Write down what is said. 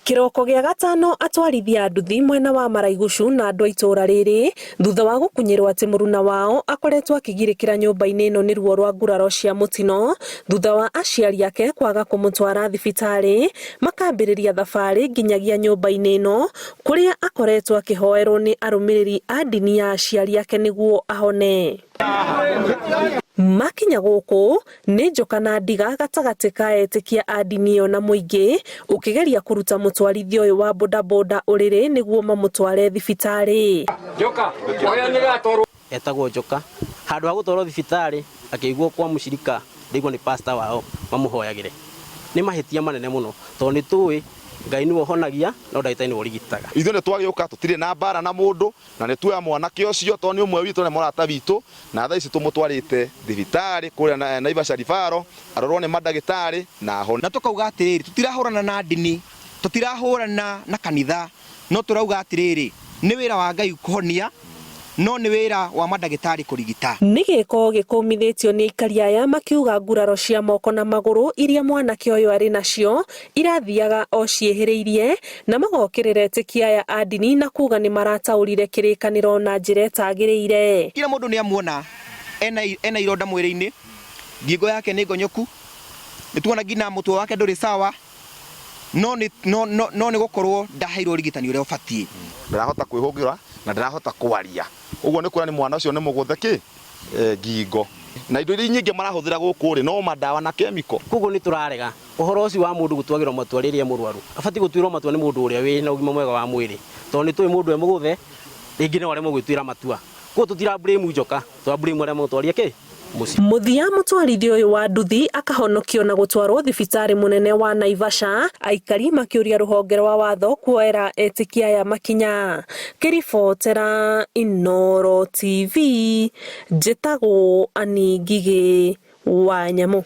Kĩroko gĩa gatano atwarithia a nduthi mwena wa Maraigucu na andũ a itũũra rĩrĩ thutha wa gũkunyĩrwo atĩ mũruna wao akoretwo akĩgirĩkĩra nyũmba-inĩ ĩno nĩ ruo rwa nguraro cia mũtino thutha wa aciari ake kwaga kũmũtwara thibitarĩ makambĩrĩria thabarĩ nginyagia nyũmba-inĩ ĩno kũrĩa akoretwo akĩhoerwo nĩ arũmĩrĩri a ndini ya aciari ake nĩguo ahone. Makinya gũkũ nĩ njoka na ndiga gatagatĩ ka etĩkia a ndini ĩyo na mũingĩ ũkĩgeria kũruta mũtwarithia ũyũ wa bodaboda ũrĩrĩ nĩguo mamũtware thibitarĩ. Etagwo Njoka. Handũ ha gũtwarwo thibitarĩ akĩigwo kwa mũcirika ndĩigua nĩ pastor wao mamũhoyagĩre. Nĩ mahĩtia manene mũno tondũ nĩ tũĩ Ngai nĩwe ũhonagia no ndagĩtarĩ nĩwe ũrigitaga. Ithuĩ nĩ twagĩũka tũtirĩ na mbara na mũndũ na nĩ tuoya mwanake ũcio tondũ nĩ ũmwe witũ na nĩ mũrata witũ na thaa ici tũmũtwarĩte thibitarĩ kũrĩa Naivasha Referral arorwo nĩ mandagĩtarĩ na ahone. Na tũkauga atĩrĩrĩ, tũtirahũrana na ndini, tũtirahũrana na kanitha, no tũrauga atĩrĩrĩ, nĩ wĩra wa Ngai kũhonia, no nĩ wĩra wa mandagĩtarĩ kũrigita. Nĩ gĩko gĩkũmithĩtio nĩ aikari aya makiuga nguraro cia moko na magũrũ iria mwanake ũyũ arĩ nacio irathiaga o ciĩhĩrĩirie na magokĩrĩra etĩkia aya a ndini na kuga nĩ marataũrire kĩrĩkanĩro na njĩra ĩtagĩrĩire. Kila mũndũ nĩ amuona ena, ena ironda mwĩrĩ-inĩ, ngingo yake nĩ ngonyoku, nĩ tuona nginya mũtwe wake ndũrĩ sawa, no nĩ no, no, no nĩ gũkorwo ndaheirwo ũrigitani ũrĩa ũbatiĩ. Ndarahota kwĩhũgũra na ndarahota kwaria. Ũguo nĩ kuonania mwana ũcio nĩ mũgũthe kĩ ngingo. Na indo iria nyingĩ marahũthĩra gũkũ rĩ, no mandawa na chemical. Koguo nĩ tũrarega ũhoro ũcio wa mũndũ gũtuagĩrwo matua rĩrĩa e mũrwaru. Abatiĩ gũtuĩrwo matua nĩ mũndũ ũrĩa wĩna ũgima mwega wa mwĩrĩ. Tondũ nĩ tũĩ mũndũ e mũgũthe, rĩngĩ no aremwo gwĩtuĩra matua. Koguo tũtira blame njoka, tũra blame arĩa mamũtwarire kĩ? Mũciĩ. Mũthia mũtwarithia ũyũ wa nduthi akahonokio na gũtwarwo thibitarĩ mũnene wa Naivasha, aikari makĩũria rũhonge rwa watho kuoera etĩkia aya makinya. Ngĩribotera Inooro TV, njĩtagwo Annie Ngigĩ wa Nyamũ.